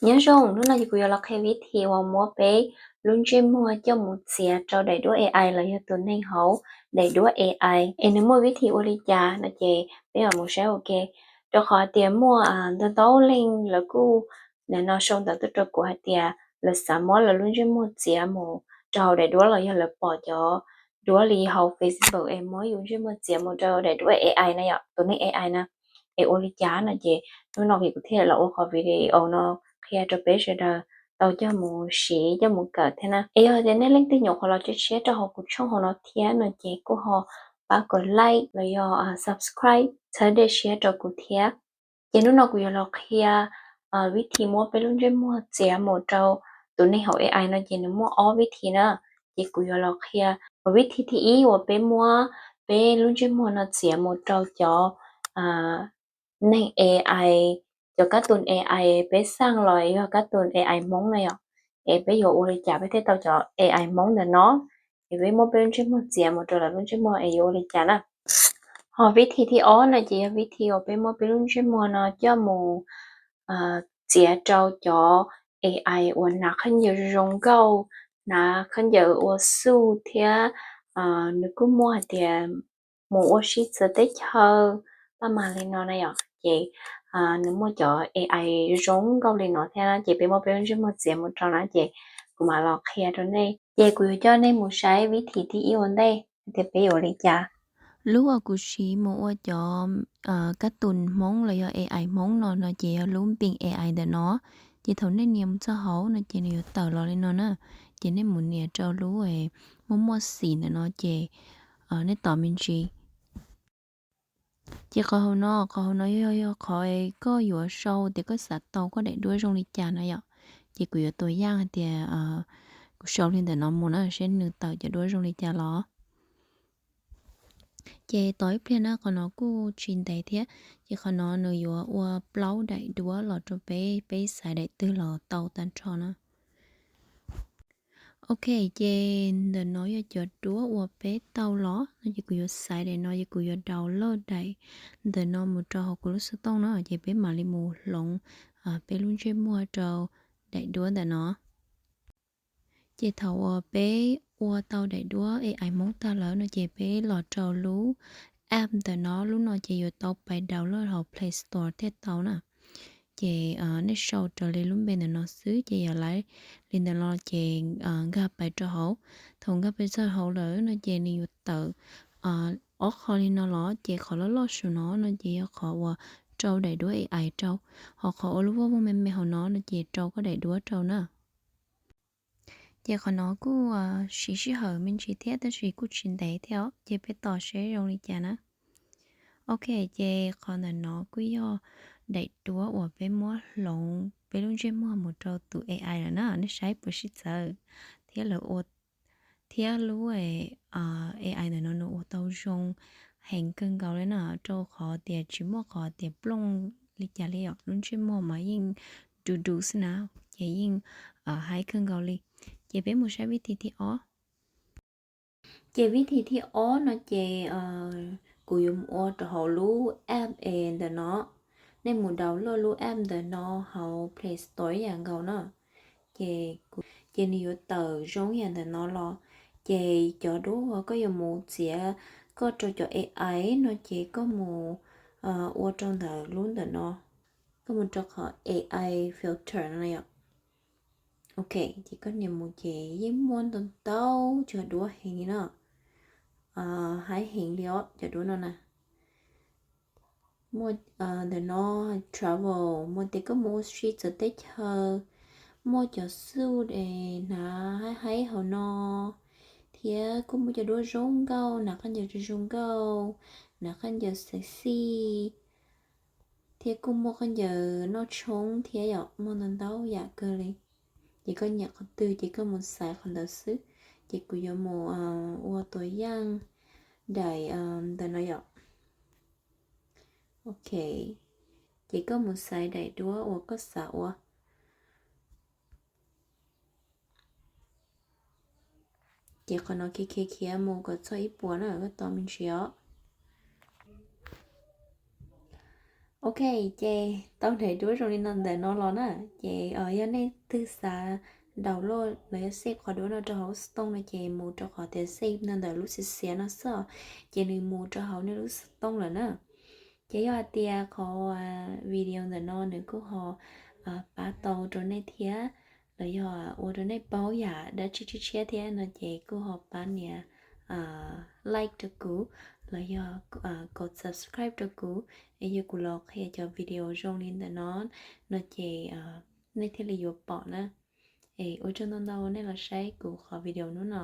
Nyob zoo, hnub no ces kuv yuav los qhia vib thi uas muab peb lub ntsej muag coj mus txiav rau daim duab A I los yog tus neeg hauv daim duab A I es nws muaj vib thi ua li cas no ces peb mam mus saib ua ke. Rau qhov tias muaj ntau ntau leej lawv kuj nim no sau ntawv tuaj rau kuv hais tias lawv xav muab lawv lub ntsej muag txiav mus rau hauv daim duab los yog lawv pom cov duab li hauv Facebook es muab yus ntsej muag txiav mus rau daim duab A I na yom, tus neeg A I na, es ua li cas no ces hnub no kuv thiaj los ua qhov video no qhia rau peb sawv daws tau coj mus siv coj mus kawm thiab na. Es yog tias nej leej twg nyuam qhuav los tshiab tshiab rau hauv kuv channel hauv no thiab no ces kuj ho pab kom like los yog subscribe txhawb dej siab rau kuv thiab. Ces hnub no kuv yuav los qhia vib thi muab peb lub ntsej muag txiav mus rau tus neeg hauv A I no ces nws muaj ob vib thi na. Ces kuv yuav los qhia vib thi thib ib uas peb muab peb lub ntsej muag no txiav mus rau cov neeg A I, cov kab tus A I peb xaj los yog kab tus A I Hmoob na yom. Es peb yuav ua li cas peb thiaj tau cov A I Hmoob ntawm no, es peb muab peb lub ntsej muag txiav mus rau lawv lub ntsej muag es yuav ua li cas na. Ho vib thi thib ob no ces yog vib thi uas peb muab peb lub ntsej muag no coj mus txiav rau cov A I uas hnav khaub ncaws zoo nkauj, hnav khaub ncaws ua xuj thiab nws kuj muaj hais tias mus ua si txawv teb chaws paj mas li no na yom. Ces nws muaj cov A I zoo nkauj li no thiab ces peb muab peb lub ntsej muag txiav mus rau na ces kuv mam los qhia rau nej. Ces kuv yuav coj nej mus saib vib thi thib ib ua ntej tias peb yuav ua li cas. Lub uas kuv siv mus ua cov kab tus Hmoob los yog A I Hmoob no no ces yog lub npeej A I ntawm no. Ces thaum nej nias mus txog hauv no ces nws yuav tawm los li no na. Ces nej mus nias rau lub muaj muaj xim ntawm no ces nej tos me ntsis. Ces qhov hauv no, qhov hauv no yog yog qhov koj yuav sau tias koj xav tau koj daim duab zoo li cas na yom. Ces kuv yuav tua yaj hais tias kuv sau li ntawm no mus na seb nws tawm cov duab zoo li cas los. Ces tos ib pliag na, qhov no kuj tsis ntev thiab. Ces qhov no nws yuav ua plaub daim duab los rau peb, peb xaiv daim twg los tau tag nrho na. Ok, ces ntawm no yog cov duab uas peb tau los no ces kuv yuav xaiv daim no ces kuv yuav download daim ntawm no mus rau hauv kuv lub xov tooj na ces peb mam li mus hloov peb lub ntsej muag rau daim duab ntawm no. Ces thaum uas peb ua tau daim duab A I Hmoob tag lawm no ces peb los rau lub app ntawm no, lub no ces yuav tau pais download hauv Play Store thiaj tau na. Ces nej sau raws li lub npe ntawm no xwb ces yog li ntawm no ces nkag pais rau hauv. Thaum nkag pais txog hauv lawm no ces nws yuav tawm ob qho li no los ces qhov loj loj saum no no ces yog qhov uas rau daim duab A I rau, ho qhov ua lub voj voog me me hauv no no ces rau koj daim duab rau na. Ces qhov no kuj siv sij hawm me ntsis thiab tab sis kuj tsis ntev thiab os, ces peb tos seb zoo li cas na. Ok, ces qhov ntawm no kuj yog daim duab uas peb muab hloov peb lub ntsej muag mus rau tus A I lawm na, nej saib puas sib txawv. Thiab lawv ua, thiab lub A I ntawm no nws ua tau zoo heev kawg nkaus li na, rau qhov tias tsis muaj qhov tias plooj li cas li os, lub ntsej muag mas yeej du du xwb na, ces yeej haib kawg nkaus li. Ces peb mus saib vib thi thib ob. Ces vib thi thib ob no ces kuv yuav mus ua rau hauv lub app es ntawm no. Nej mus download lub app ntawm no hauv Play Store ib yam nkaus na. Ces, ces nws yuav tawm zoo ib yam ntawm no los. Ces cov duab uas koj yuav mus txiav koj rau cov A I no ces koj mus ua rau ntawm lub ntawm no. Koj mus rau qhov A I filter no yom. Ok, ces koj nias mus ces yeej muaj ntau ntau cov duab heev li no. Haib heev li os cov duab no na. Muaj ntawm no travel, muaj tias koj mus ua si txawv teb chaws, muaj cov xuj es hnav haib haib hauv no, thiab kuj muaj cov duab zoo nkauj, hnav khaub ncaws zoo zoo nkauj, hnav khaub ncaws sexy, thiab kuj muaj khaub ncaws noj tshoob thiab yom, muaj ntau ntau yam kawg li. Ces koj nyiam qhov twg ces koj mus xaiv qhov ntawd xwb. Ces kuv yuav mus ua tua yaaj daim ntawm no yom. Ok, ces koj mus xaiv daim duab uas koj xav ua. Ces qhov no khiav khiav khiav mus kom txog ib puas na, koj tos me ntsis os. Ok, ces tau daim duab zoo li no ntawm no los na. Ces yog nej twg xav download los yog save qhov duab no rau hauv lub xov tooj no ces mus rau qhov tias save no ntawm lub xiav xiav no xwb os, ces nws mus rau hauv nej lub xov tooj lawm na. Ces yog hais tias qhov video ntawm no nws kuj ho pab tau rau nej thiab, los yog ua rau nej paub yam dab tsi tshiab tshiab thiab no ces kuj ho pab nias like rau kuv, los yog kom subscribe rau kuv, es yog kuv los qhia cov video zoo li ntawm no, no ces nej thiaj li yuav pom na. Es ua tsaug ntau ntau nej los saib kuv qhov video hnub no.